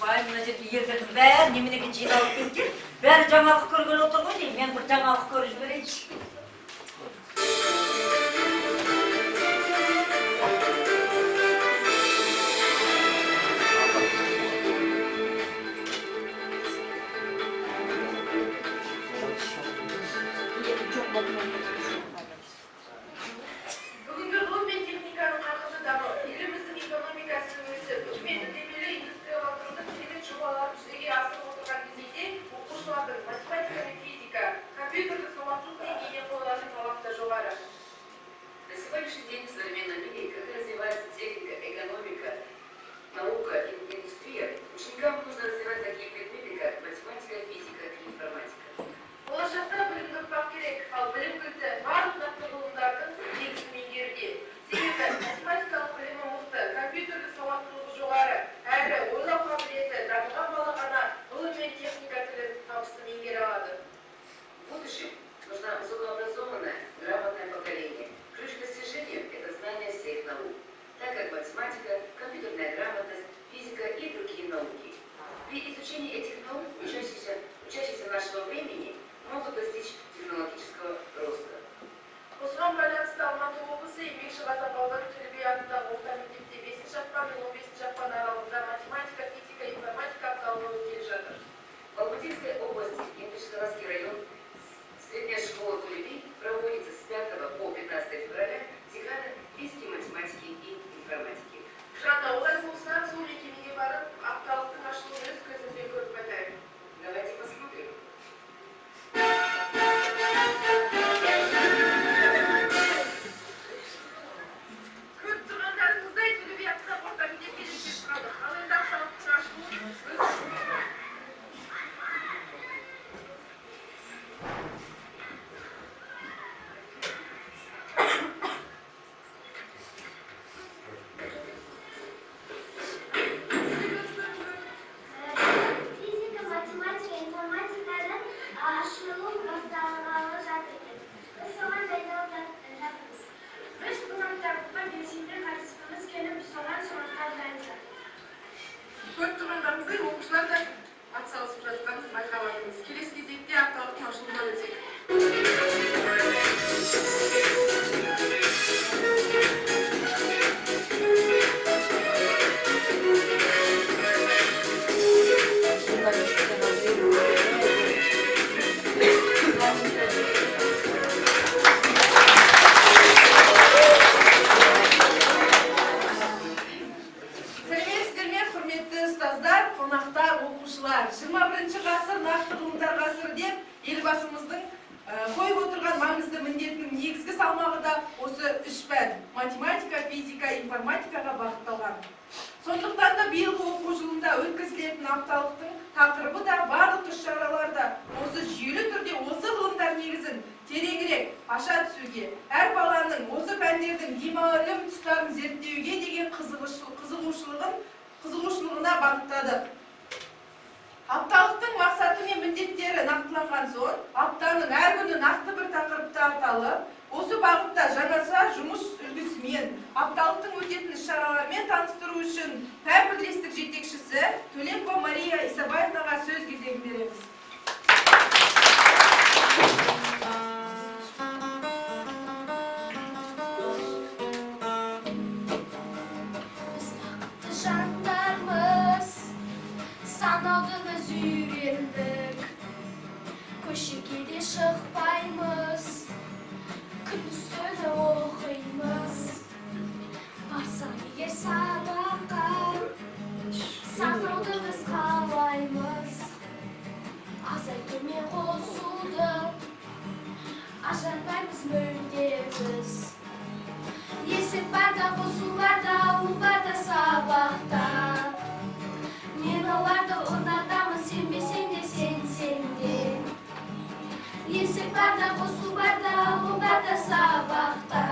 Ойбай, мына жерге елдердің бәрі неменеге жиналып кеткен? Бәрі жаңалық көргелі отыр ғой деймін. Мен бір жаңалық көріп жіберейінші. Бүгінгі ғылым мен техниканың қарқынды дамуы, еліміздің экономикасының өсіп, үкімет үдемелі индустрияландырудың керемет жобаларын жүзеге асырып отырған кезеңде оқушылардың математика мен физика, компьютерлік сауаттылық деңгейіне қойылатын талап та жоғары. На сегодняшний день в современном мире, когда развивается техника, экономика, наука и индустрия, ученикам нужно развивать такие предметы, как математика, физика и информатика. Болашақта білімді ұрпақ керек, ал білім кілті барлық нақты ғылымдардың негізін меңгеруде. Себебі математикалық білімі мықты, компьютерлік сауаттылығы жоғары, әрі ойлау қабілеті дамыған бала ғана ғылым мен техника тілін табысты меңгере алады. В будущем нужна высокообразованное, грамотное поколение. Ключ к достижению – это знание всех наук, так как математика, компьютерная грамотность, физика и другие науки. При изучении этих наук учащиеся нашего времени могут достичь технологического роста. Осыған байланысты Алматы облысы Еңбекшіқазақ ауданы Төле би атындағы орта мектепте 5 ақпан мен 15 ақпан аралығында математика, физика, информатика апталығы өткелі жатыр. В Алматинской области, Енбекшиказахский район, средняя школа Толе би проводится с 5 по 15 февраля декада физики, математики и информатики. Жанна, олай болса, сол мекемеге барып, апталықтың ашылуын өз көзімізбен көріп қайтайық. Давайте посмотрим. Көріп тұрғандарыңыздай, Төле би атындағы орта мектепке жетіп қалдық. Ал енді апталықтың ашылуын өз Физика, математика, информатикадан ашылу басталғалы жатыр екен. Біз соған дайындалып жатырмыз. Біз бұл апталыққа белсенді қатысқымыз келіп, соған сұрақтар дайындадық. Көріп тұрғандарыңыздай, оқушылар да атсалысып жатқанын байқап жатырмыз. Келесі кезекте апталықтың ашылуына өтсек. Сәлеметсіздер ме, құрметті ұстаздар, қонақтар, оқушылар. 21 ғасыр нақты ғылымдар ғасыры деп Елбасымыздың қойып отырған маңызды міндетінің негізгі салмағы да осы үш пән – математика, физика, информатикаға бағытталған. Сондықтан да биылғы оқу жылында өткізілетін апталықтың тақырыбы да, барлық іс-шаралар да осы жүйелі түрде осы ғылымдар негізін тереңірек аша түсуге, әр баланың осы пәндердің беймәлім тұстарын зерттеуге деген қызығушылығына бағыттадық. Апталықтың мақсаты мен міндеттері нақтыланған соң, аптаның әр күні нақты бір тақырыпта аталып, осы бағытта жаңаша жұмыс үлгісімен апталықтың өтетін іс-шаралармен таныстыру үшін пән бірлестік жетекшісі Төлекова Мария Исабаевнаға сөз кезегін береміз. Біз бақытты жандармыз, санауды біз үйрендік. Көшеге де шықпаймыз, күндіз түні оқимыз. Барсақ егер сабаққа, санауды біз қалаймыз. Азайту мен қосуды ажыратпаймыз мүлде біз. Есеп бар да, қосу бар да, алу бар да сабақта. Мен оларды ұнатамын, сенбесең де, сенсең де. Есеп бар да, қосу бар да, алу бар да сабақта.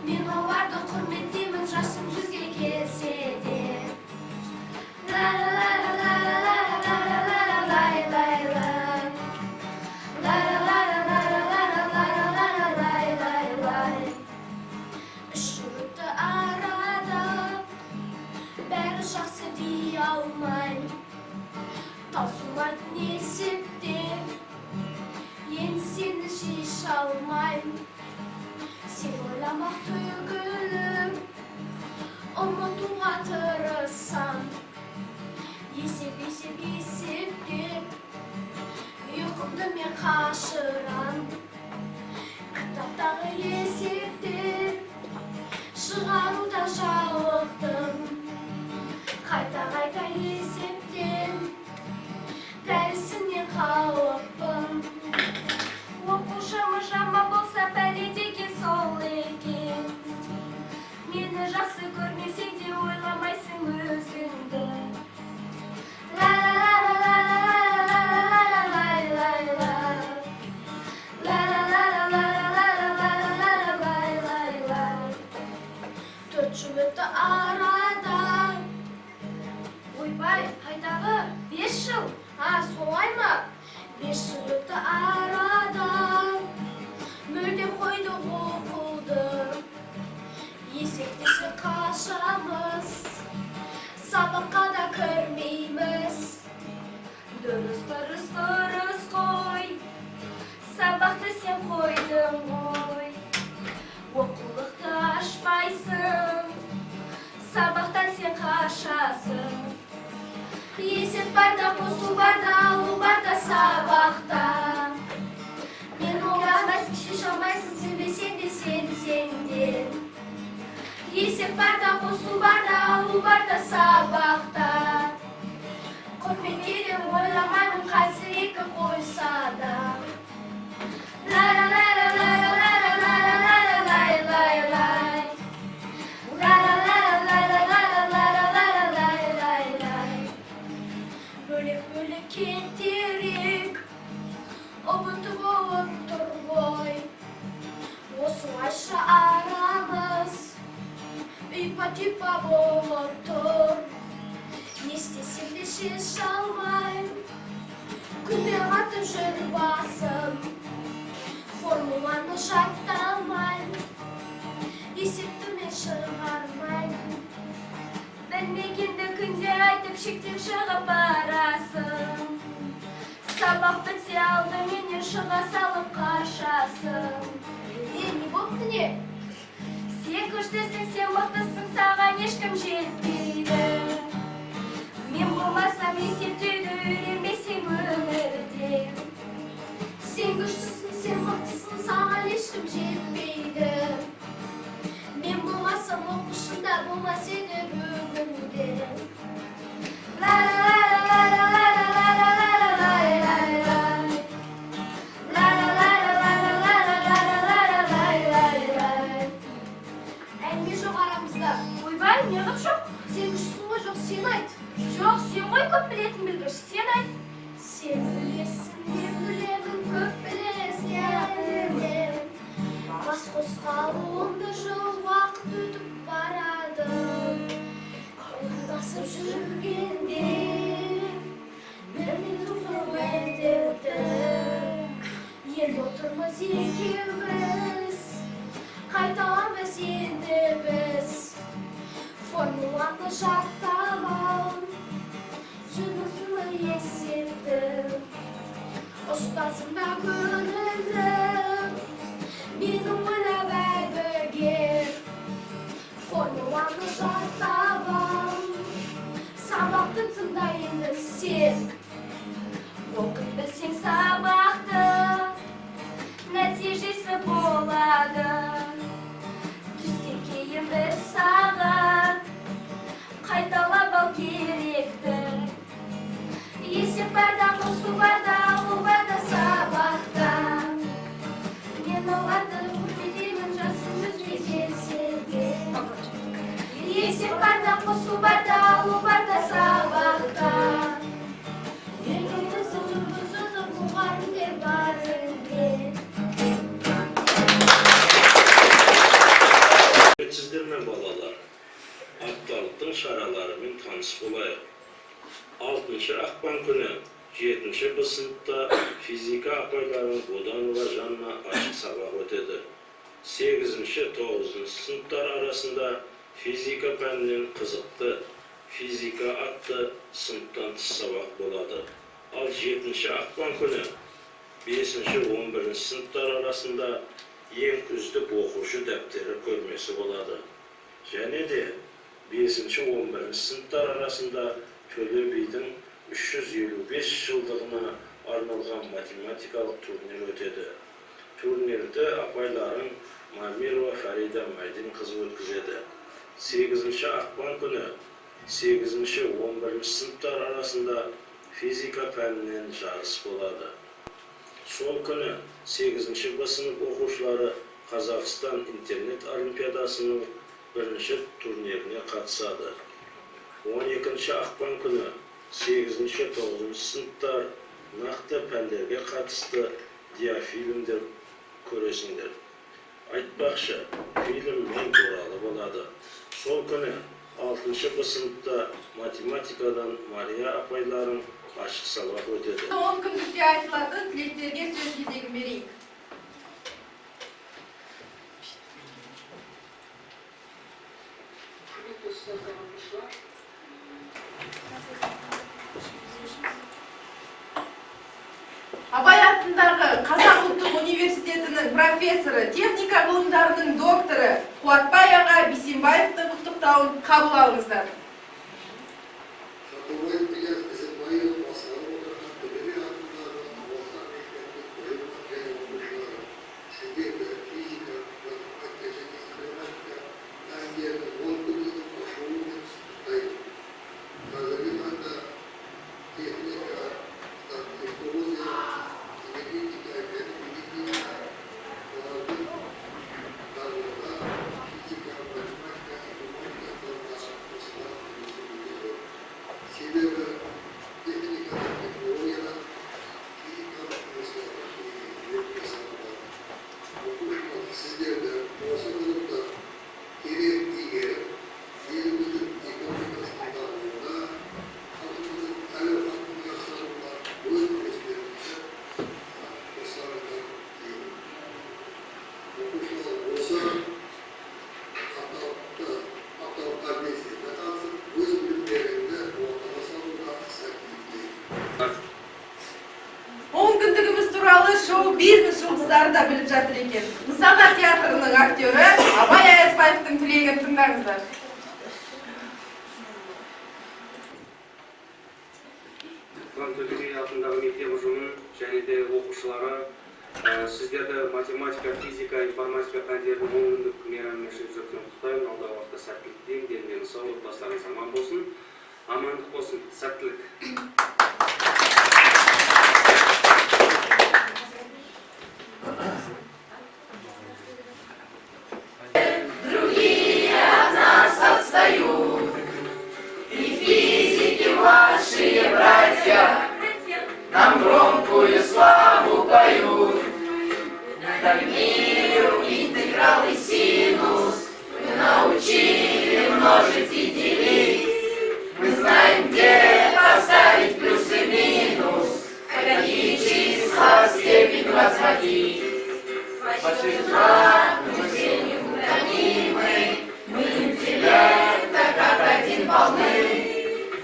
Мен оларды құрметтеймін, жасым 100-ге келсе де. Ла ла ла ла ла ла ла ла ла ла лай лай лай. Ла ла ла ла ла ла ла ла ла ла ла лай лай. алмаймын. Таусылмайтын есептен енді сені шеше алмаймын. Сен ойламақ түгілім, ұмытуға тырысам. Есеп, есеп, есептеп, ұйқымды мен қашырам. Кітаптағы есептер шығаруда жалықтым. Қайта-қайта есептен дәрісінен қалыппын. Оқушымыз жаман болса, пәле деген сол екен. Мені жақсы көрмесең де ойламайсың өзіңді. Ла-ла-ла-ла-ла-ла-ла-ла-ла-ла-ла-ла-ла-ла-ла-ла-ла. 4 жыл өтті арада. Ойбай, қайдағы 5 жыл? А, солай ма? 5 жыл өтті арада. Мүлдем қойдық оқуды. Есептесе қашамыз, сабаққа да кірмейміз. Дұрыс, дұрыс, дұрыс қой, сабақты сен қойдың ғой. Оқулықты ашпайсың, сабақтан сен қашасың. Есеп бар да, қосу бар да, алу бар да сабақта. Мен ойламайсың, шеше алмайсың, сенбесең де сенсең де. Есеп бар да, қосу бар да, алу бар да сабақта. Құрметтеуді ойламаймын, қайсы екі қойса да. Ла-ла-ла-ла-ла-ла-ла-ла-ла-ла-ла-лай-лай-лай. Ла-ла-ла-ла-ла-ла-ла-ла-ла-лай-лай. Бөлек-бөлек кетерек, ұмытып болып тұр ғой. Осылайша арамыз ұйпа-тұйпа болып тұр. Не істесем де шеше алмаймын, күнде қатып жүр басым. Формуланы жатталмаймын, есепті мен шығармаймын. Білмегенді күнде айтып шектен шығып барасың. Сабақ бітсе алдыменен шыға салып қашасың. Е, не болыпты не? Сен күштісің, сен мықтысың, саған ешкім жетпейді. Мен болмасам есептеуді үйренбесең өмірде. Сен күштісің, сен мықтысың, саған ешкім жетпейді. Мен болмасам оқушым да болмас еді бүгінде. Ла-ла-ла-ла-ла-ла-ла-ла-ла-ла-лай-лай-лай. Ла-ла-ла-ла-ла-ла-ла-ла-ла-лай-лай. Әңгіме жоқ арамызда. Ойбай, неғып жоқ? Сен күштісің ғой, жоқ, сен айт. Жоқ, сен ғой көп білетін білгіш, сен айт. Сен білесің, мен білемін, көп білесің, мен. Бас қосқалы 11 жыл уақыт өтіп барады. Қолдасып жүргенде бір минут өтеді. Енді отырмыз екеуміз, қайталамыз енді біз. Формуланы жаттап ал, жүргізуі есепті. Ұстазым да көңілді, мені ойлап бірге. Формуланы жаттап ал, сабақты тыңда енді сен. Оқып білсең сабақты, нәтижесі болады. Түстен кейін 1 сағат қайталап ал керекті. Есеп бар да, қосу бар да, алу бар да сабақта. Мен оларды құрметтеймін, жасым өзге келсе де. Есеп бар да, қосу бар да, алу бар да сабақта. Елімізді жүргізуді мұғалімдер бәрінде. Сіздер ме, балалар? Апталықтың шараларымен таныс болайық. 6 ақпан күні 7 Б сыныпта физика апайлары Боданова Жанна ашық сабақ өтеді. 8-ші, 9 сыныптар арасында физика пәнінен қызықты физика атты сыныптан тыс сабақ болады. Ал 7 ақпан күні 5-11 сыныптар арасында ең үздік оқушы дәптері көрмесі болады. Және де 5-11 сыныптар арасында Төле бидің 355 жылдығына арналған математикалық турнир өтеді. Турнирді апайларың Мамирова Фарида Мәдинқызы өткізеді. 8 ақпан күні 8-11 сыныптар арасында физика пәнінен жарыс болады. Сол күні 8 Б сынып оқушылары Қазақстан интернет олимпиадасының бірінші турниріне қатысады. 12 ақпан күні 8-9 сыныптар нақты пәндерге қатысты диафильмдер көресіңдер. Айтпақшы, фильм мен туралы болады. Сол күні 6 Б сыныпта математикадан Мария апайларың ашық сабақ өтеді. 10 күндікте айтылатын тілектерге сөз кезегін берейік. Құрметті ұстаздар, оқушылар, Абай атындағы Қазақ ұлттық университетінің профессоры, техника ғылымдарының докторы Қуатбай аға Бейсенбаевтың құттықтауын қабыл алыңыздар. Шатырбаев Ілияс Әзірбаев басқарып отырған Төле би атындағы орта мектептің ұжымы және оқушылары, сіздерді физика, математика және информатика пәндерінің 10 күндігінің ашылуымен құттықтаймын. Қазіргі таңда техника, технология, энергетика және медицина олардың барлығы физика, математика, информатика ғылымдары қосыла үйлесімді. Себебі техникада, технологияда физикалық жұмыстарды жүйелеп жасалынады. Оқушылар, сіздерді осы ғылымды терең игеріп, еліміздің экономикасының дамуына, халқымыздың әл-ауқатының жақсаруына өз үлестеріңізді қосарыңдар деймін. Оқушылар, осы апталыққа белсенді қатысып, өз білімдеріңді ортаға салуға сәттілік тілеймін. 10 күндігіміз туралы шоу-бизнес жұлдыздары да біліп жатыр екен. Нысана театрының актері Абай Аязбаевтың тілегін тыңдаңыздар. Құран Төле би атындағы мектеп ұжымын және де оқушылары, сіздерді математика, физика, информатика пәндерінің 10 күндік мейрамымен шын жүректен құттықтаймын. Алдағы уақытта сәттілік тілеймін, дендеріңіз сау, отбасыларыңыз аман болсын, амандық болсын, сәттілік. Нам громкую славу поют. Дали миру интеграл и синус, мы научили множить и делить. Мы знаем, где поставить плюс и минус, какие числа в степень возводить. Большинства мы все неутомимы, мы интеллекта как один полны.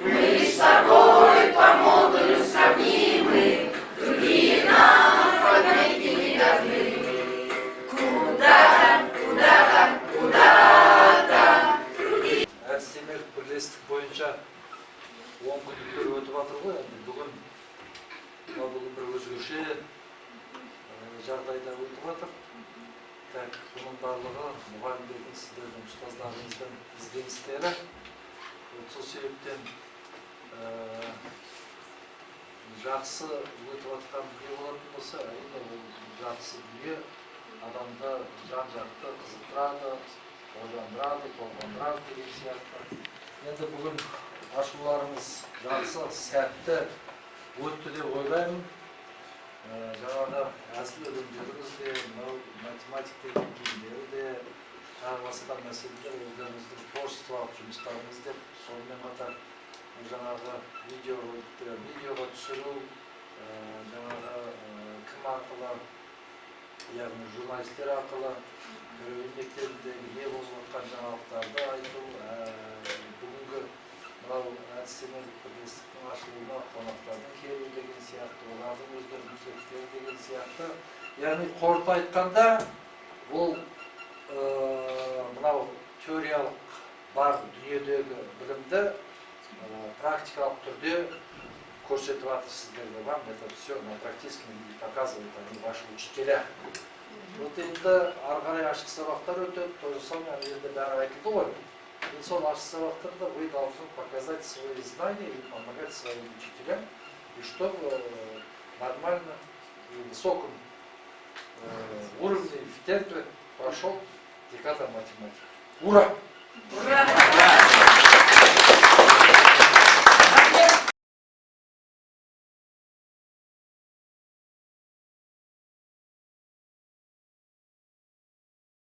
Мы лишь с собой по модулю сравнимы, другие нам фрагменты не даны. Куда-то, куда-то, куда-то. Әдістемелік бірлестік бойынша 10 күндіктер өтіп жатыр ғой. Енді бүгін мынау бүгін бір өзгеше жағдайда өтіп жатыр. Так, бұның барлығы мұғалімдердің, сіздердің ұстаздарыңыздың ізденістері. Вот сол себептен жақсы өтіп жатқан дүние болатын болса, әрине, ол жақсы дүние адамды жан жақты қызықтырады, ойландырады, толғандырады деген сияқты. Енді бүгін ашуларыңыз жақсы, сәтті өтті деп ойлаймын. Жаңағы әзіл өлеңдеріңіз де, мынау математиктердің киімдері де, тағы басқа мәселелер өздеріңіздің творчестволық жұмыстарыңыз деп, сонымен қатар жаңағы видео видеоға түсіру, жаңағы кім арқылы, яғни журналистер арқылы Төле би мектебіндегі не болып жатқан жаңалықтарды айту, бүгінгі Мынау әдістемелік бірлестіктің ашылуына қонақтардың келуі деген сияқты, олардың өздерінің тілектері деген сияқты. Яғни, қорыта айтқанда, бұл мынау теориялық бар дүниедегі білімді практикалық түрде көрсетіп жатыр сіздерге. Вам это все на практическом виде показывают они, ваши учителя. Вот енді ары қарай ашық сабақтар өтеді, то же самое, ана жерде бәрі айтылды ғой. Енді сол ашық сабақтарда вы должны показать свои знания и помогать своим учителям, и чтобы нормально и высоком уровне, в темпе прошел декада математики. Ура! Ура!